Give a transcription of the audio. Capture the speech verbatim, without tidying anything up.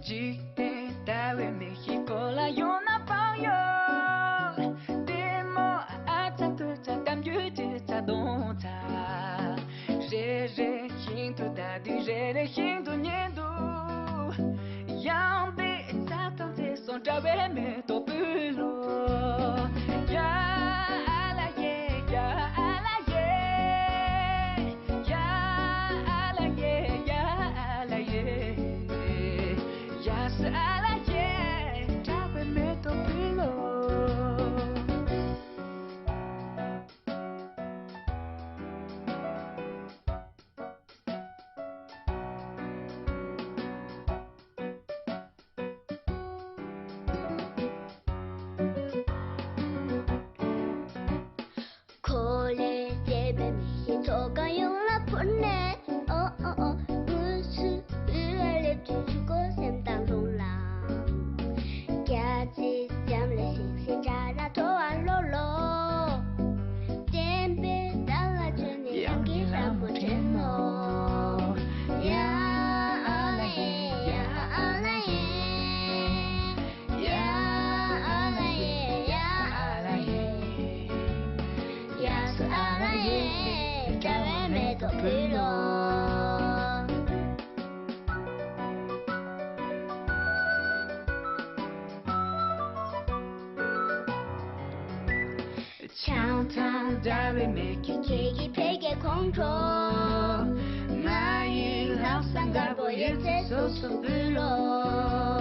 འཇིག་རྟེན་ཟླ་བའི་མིག་ཤེལ་སྐོར་ལ་ཡོང་ན་བག་ཡོད། ལྟད་མོ་ཨ་ཚ་ཐུ་ཚ་གཏམ་རྒྱུད་ཅི་ཚ་གདོང་ཚ། རེ་རེ་བཞིན་དུ་ལྟ་དུས་རེ་རེ་བཞིན་དུ་ཉན་འདུག་ཡངས་པའི་ས་མཐོ་ཚེ་སོང་བཀྲ་བའི་མེ་ཏོག་སྤུས་ལོ། ཡ་ཨ་ལ་ཡེ་ཡ་ཨ་ལ་ཡེ། ཡ་ཨ་ལ་ཡེ་ཡ་ཨ་ལ་ཡེ། ཡ་ས་ཨ་ལ་ཡེ། བཀྲ་བའི་མེ་ཏོག་སྤུས་ལོ། འཁོར་ལོས་བརྒྱན་པའི་མིག་གི་ཐོག་ཁ་ཡོངས་ལ་འཕུར་ནས། ཨོ་ཨོ་ཨོ། དངུལ་ཆུ་དབུལ་བ་སླེབས་དུས་ཆུ་ཀོ་སེམས་དང་ལྷུང་ལ། རྒྱ་ཆེའི་འཇམ་ལ་ཤིང་ཤིང་བྱ་ར་ཐོ་བ་ལོ་ལོ། བསྟན་པའི་བདག་ལ་བྱོན་ནས་ཡང་གི་ལ་མོ་དྲན་ནོ། ཡ་ཨ་ལ་ཡེ་ཡ་ཨ་ལ་ཡེ། ཡ་ཨ་ལ་ཡེ་ཡ་ཨ་ལ་ཡེ། ཡ་ས་ཨ་ལ་ཡེ། བཀྲ་བའི་མེ་ཏོག་ཕུལ་ལོ། བྱང་ཐང་འདྲ་བའི་མིག་གིས་ཁྱེད་ཀྱི་ཕ་གིའི་ཁོང་ཁྲོ། ང་ཡི་ལྷག་བསམ་དཀར་པོ་ཡོད་ཚད་སོ་སོར་ཕུལ་ལོ།